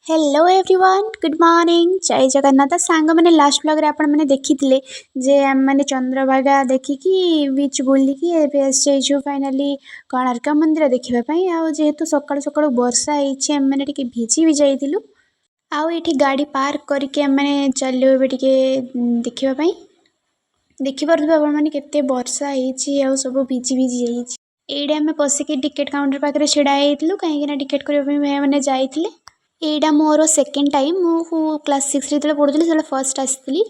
Hello everyone, good morning, ଜୟ ଜଗନ୍ନାଥ। ସାଙ୍ଗମାନେ, last ବ୍ଲଗ୍ରେ ଆପଣମାନେ ଦେଖିଥିଲେ ଯେ ଆମେମାନେ ଚନ୍ଦ୍ରଭାଗା ଦେଖିକି, ବିଚ୍ ବୁଲିକି ଏବେ ଆସିଯାଇଛୁ ଫାଇନାଲି କୋଣାର୍କ ମନ୍ଦିର ଦେଖିବା ପାଇଁ। ଆଉ ଯେହେତୁ ସକାଳୁ ସକାଳୁ ବର୍ଷା ହେଇଛି, ଆମେମାନେ ଟିକେ ଭିଜି ବି ଯାଇଥିଲୁ। ଆଉ ଏଇଠି ଗାଡ଼ି ପାର୍କ କରିକି ଆମେମାନେ ଚାଲିଲୁ ଏବେ ଟିକେ ଦେଖିବା ପାଇଁ। ଦେଖିପାରୁଥିବେ ଆପଣମାନେ, କେତେ ବର୍ଷା ହେଇଛି ଆଉ ସବୁ ଭିଜି ଭିଜି ଯାଇଛି। ଏଇଠି ଆମେ ପଶିକି ଟିକେଟ୍ କାଉଣ୍ଟର ପାଖରେ ଛିଡ଼ା ହେଇଥିଲୁ, କାହିଁକିନା ଟିକେଟ୍ କରିବା ପାଇଁ ଭାଇମାନେ ଯାଇଥିଲେ। ଏଇଟା ମୋର ସେକେଣ୍ଡ ଟାଇମ୍। ମୁଁ କ୍ଲାସ୍ 6ରେ ଯେତେବେଳେ ପଢ଼ୁଥିଲି, ସେତେବେଳେ ଫାର୍ଷ୍ଟ ଆସିଥିଲି।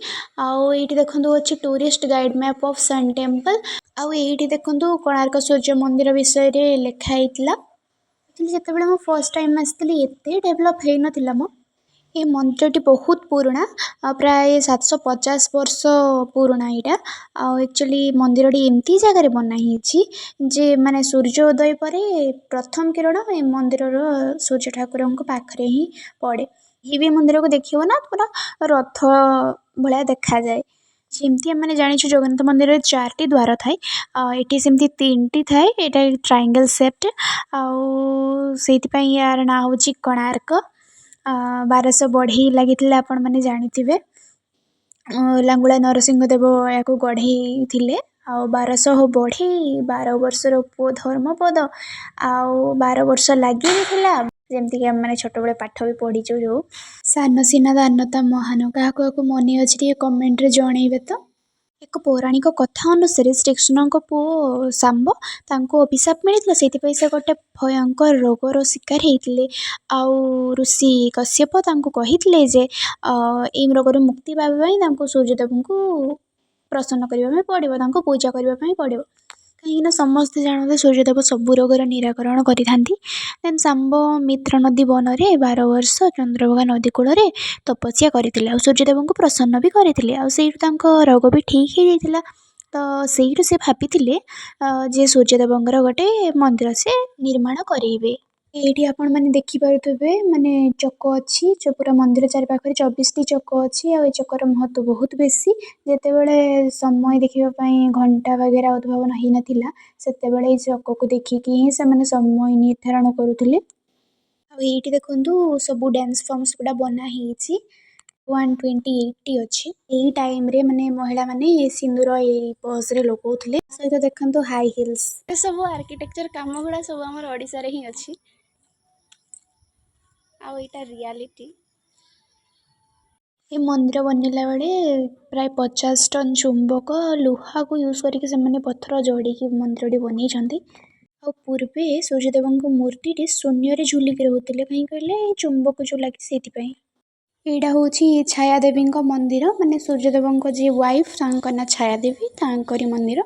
ଆଉ ଏଇଠି ଦେଖନ୍ତୁ, ଅଛି tourist guide map of Sun Temple। ଆଉ ଏଇଠି ଦେଖନ୍ତୁ, କୋଣାର୍କ ସୂର୍ଯ୍ୟ ମନ୍ଦିର ବିଷୟରେ ଲେଖା ହେଇଥିଲା। ଆକ୍ଚୁଆଲି ଯେତେବେଳେ ମୁଁ ଫାର୍ଷ୍ଟ ଟାଇମ୍ ଆସିଥିଲି, ଏତେ ଡେଭଲପ୍ ହେଇନଥିଲା ମ। ଏ ମନ୍ଦିରଟି ବହୁତ ପୁରୁଣା, ଆଉ ପ୍ରାୟ 750 ବର୍ଷ ପୁରୁଣା ଏଇଟା। ଆଉ ଆକ୍ଚୁଆଲି ମନ୍ଦିରଟି ଏମିତି ଜାଗାରେ ବନା ହେଇଛି ଯେ ମାନେ ସୂର୍ଯ୍ୟ ଉଦୟ ପରେ ପ୍ରଥମ କିରଣ ଏ ମନ୍ଦିରର ସୂର୍ଯ୍ୟ ଠାକୁରଙ୍କ ପାଖରେ ହିଁ ପଡ଼େ। ଇଏ ବି ମନ୍ଦିରକୁ ଦେଖିବ ନା, ପୁରା ରଥ ଭଳିଆ ଦେଖାଯାଏ। ଯେମିତି ଆମେ ଜାଣିଛୁ, ଜଗନ୍ନାଥ ମନ୍ଦିରରେ ଚାରିଟି ଦ୍ୱାର ଥାଏ, ଆଉ ଏଠି ସେମିତି ତିନିଟି ଥାଏ। ଏଇଟା ଟ୍ରାଇଙ୍ଗଲ୍ ସେପ୍ଟ, ଆଉ ସେଇଥିପାଇଁ ୟାର ନାଁ ହେଉଛି କୋଣାର୍କ। 1200 ବଢ଼େଇ ଲାଗିଥିଲା, ଆପଣମାନେ ଜାଣିଥିବେ। ଲାଙ୍ଗୁଳା ନରସିଂହ ଦେବ ଏହାକୁ ଗଢ଼େଇଥିଲେ। ଆଉ 1200 ବଢ଼େଇ, 12 ବର୍ଷର ପୁଅ ଧର୍ମପଦ, ଆଉ 12 ବର୍ଷ ଲାଗି ବି ଥିଲା, ଯେମିତିକି ଆମେମାନେ ଛୋଟବେଳେ ପାଠ ବି ପଢ଼ିଛୁ। ଯେଉଁ "ସାନ ସିନା ଦାନ ତା ମହାନ", କାହାକୁ କାହାକୁ ମନେ ଅଛି, ଟିକେ କମେଣ୍ଟରେ ଜଣେଇବେ ତ। ଏକ ପୌରାଣିକ କଥା ଅନୁସାରେ ଶ୍ରୀକୃଷ୍ଣଙ୍କ ପୁଅ ଶାମ୍ବ, ତାଙ୍କୁ ଅଭିଶାପ ମିଳିଥିଲା। ସେଇଥିପାଇଁ ସେ ଗୋଟେ ଭୟଙ୍କର ରୋଗର ଶିକାର ହେଇଥିଲେ। ଆଉ ଋଷି କଶ୍ୟପ ତାଙ୍କୁ କହିଥିଲେ ଯେ ଏଇ ରୋଗରୁ ମୁକ୍ତି ପାଇବା ପାଇଁ ତାଙ୍କୁ ସୂର୍ଯ୍ୟଦେବଙ୍କୁ ପ୍ରସନ୍ନ କରିବା ପାଇଁ ପଡ଼ିବ, ତାଙ୍କୁ ପୂଜା କରିବା ପାଇଁ ପଡ଼ିବ, କାହିଁକିନା ସମସ୍ତେ ଜାଣନ୍ତି ସୂର୍ଯ୍ୟଦେବ ସବୁ ରୋଗର ନିରାକରଣ କରିଥାନ୍ତି। ଦେନ୍ ଶାମ୍ବ ମିତ୍ର ନଦୀ ବନରେ 12 ବର୍ଷ ଚନ୍ଦ୍ରଭାଗା ନଦୀ କୂଳରେ ତପସ୍ୟା କରିଥିଲେ ଆଉ ସୂର୍ଯ୍ୟଦେବଙ୍କୁ ପ୍ରସନ୍ନ ବି କରିଥିଲେ। ଆଉ ସେଇଠୁ ତାଙ୍କ ରୋଗ ବି ଠିକ୍ ହେଇଯାଇଥିଲା। ତ ସେଇଠୁ ସେ ଭାବିଥିଲେ ଯେ ସୂର୍ଯ୍ୟଦେବଙ୍କର ଗୋଟେ ମନ୍ଦିର ସେ ନିର୍ମାଣ କରେଇବେ। ଏଇଠି ଆପଣମାନେ ଦେଖିପାରୁଥିବେ, ମାନେ ଚକ ଅଛି। ପୁରା ମନ୍ଦିର ଚାରିପାଖରେ 24ଟି ଚକ ଅଛି। ଆଉ ଏ ଚକର ମହତ୍ତ୍ୱ ବହୁତ ବେଶୀ। ଯେତେବେଳେ ସମୟ ଦେଖିବା ପାଇଁ ଘଣ୍ଟା ବଗେରା ଉଦ୍ଭାବନ ହେଇନଥିଲା, ସେତେବେଳେ ଏଇ ଚକକୁ ଦେଖିକି ହିଁ ସେମାନେ ସମୟ ନିର୍ଦ୍ଧାରଣ କରୁଥିଲେ। ଆଉ ଏଇଠି ଦେଖନ୍ତୁ, ସବୁ ଡ୍ୟାନ୍ସ ଫର୍ମସ୍ ଗୁଡ଼ା ବନା ହେଇଛି। 128ଟି ଅଛି। ଏଇ ଟାଇମ୍ରେ ମାନେ ମହିଳାମାନେ ସିନ୍ଦୁର ଏଇ ବସ୍ରେ ଲଗାଉଥିଲେ। ସହିତ ଦେଖନ୍ତୁ ହାଇ ହିଲ୍ସ। ଏସବୁ ଆର୍କିଟେକ୍ଚର କାମ ଗୁଡ଼ା ସବୁ ଆମର ଓଡ଼ିଶାରେ ହିଁ ଅଛି ଆଉ ଏଇଟା ରିଆଲିଟି। ଏ ମନ୍ଦିର ବନେଇଲା ବେଳେ ପ୍ରାୟ 50 ଟନ୍ ଚୁମ୍ବକ, ଲୁହାକୁ ୟୁଜ୍ କରିକି ସେମାନେ ପଥର ଯୋଡ଼ିକି ମନ୍ଦିରଟି ବନେଇଛନ୍ତି। ଆଉ ପୂର୍ବେ ସୂର୍ଯ୍ୟଦେବଙ୍କ ମୂର୍ତ୍ତିଟି ଶୂନ୍ୟରେ ଝୁଲିକି ରହୁଥିଲେ। କାହିଁକି କହିଲେ, ଏଇ ଚୁମ୍ବକ ଯେଉଁ ଲାଗିଛି, ସେଇଥିପାଇଁ। ଏଇଟା ହେଉଛି ଛାୟା ଦେବୀଙ୍କ ମନ୍ଦିର, ମାନେ ସୂର୍ଯ୍ୟଦେବଙ୍କ ଯିଏ ୱାଇଫ୍, ତାଙ୍କ ନାଁ ଛାୟା ଦେବୀ, ତାଙ୍କରି ମନ୍ଦିର।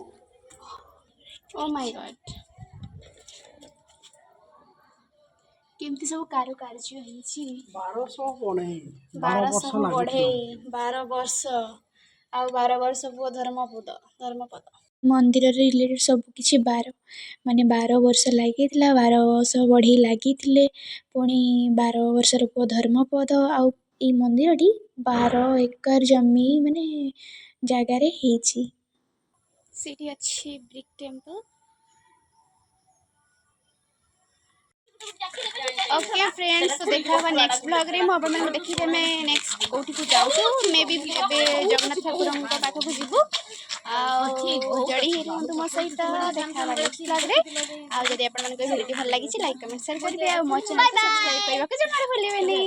ଓ ମାଇ ଗଡ୍, କେମିତି ସବୁ କାରୁକାର୍ଯ୍ୟ ହେଇଛି! 1200 ବଢ଼େଇ, 12 ବର୍ଷ 1200 ଲାଗିଥିଲା। ବଢ଼େଇ, 12 ବର୍ଷ, ଆଉ 12 ବର୍ଷ ପୁଅ ଧର୍ମପଦ, ଧର୍ମପଦ। ମନ୍ଦିରରେ ରିଲେଟେଡ଼୍ ସବୁ କିଛି 12, ମାନେ 12 ବର୍ଷ ଲାଗିଥିଲା, 1200 ବଢ଼େଇ ଲାଗିଥିଲେ, ପୁଣି 12 ବର୍ଷର ପୁଅ ଧର୍ମପଦ। ଆଉ ଏଇ ମନ୍ଦିରଟି 12 ଏକର ଜମି, ମାନେ ଜାଗାରେ ହେଇଛି। ସେଇଠି ଅଛି ବ୍ରିକ୍ ଟେମ୍ପଲ୍। ଓକେ ଫ୍ରେଣ୍ଡସ୍, ତ ଦେଖା ହେବା ନେକ୍ସଟ ବ୍ଲଗ୍ରେ। ମୁଁ ଆପଣମାନଙ୍କୁ ଦେଖିବି ଆମେ ନେକ୍ସଟ କେଉଁଠିକୁ ଯାଉଛୁ। ମେ ବି ଏବେ ଜଗନ୍ନାଥ ଠାକୁରଙ୍କ ପାଖକୁ ଯିବୁ। ଆଉ ଯୋଡ଼ି ହେଇ ରୁହନ୍ତୁ ମୋ ସହିତ। ଦେଖା ହେବା ନେକ୍ସଟ ବ୍ଲଗ୍ରେ। ଆଉ ଯଦି ଆପଣମାନଙ୍କୁ ଏ ଭିଡ଼ିଓଟି ଭଲ ଲାଗିଛି, ଲାଇକ୍, କମେଣ୍ଟ, ସେୟାର କରିବେ ଆଉ ମୋ ଚ୍ୟାନେଲକୁ ସବସ୍କ୍ରାଇବ୍ କରିବାକୁ ଜମାରୁ ଭୁଲିବେନି।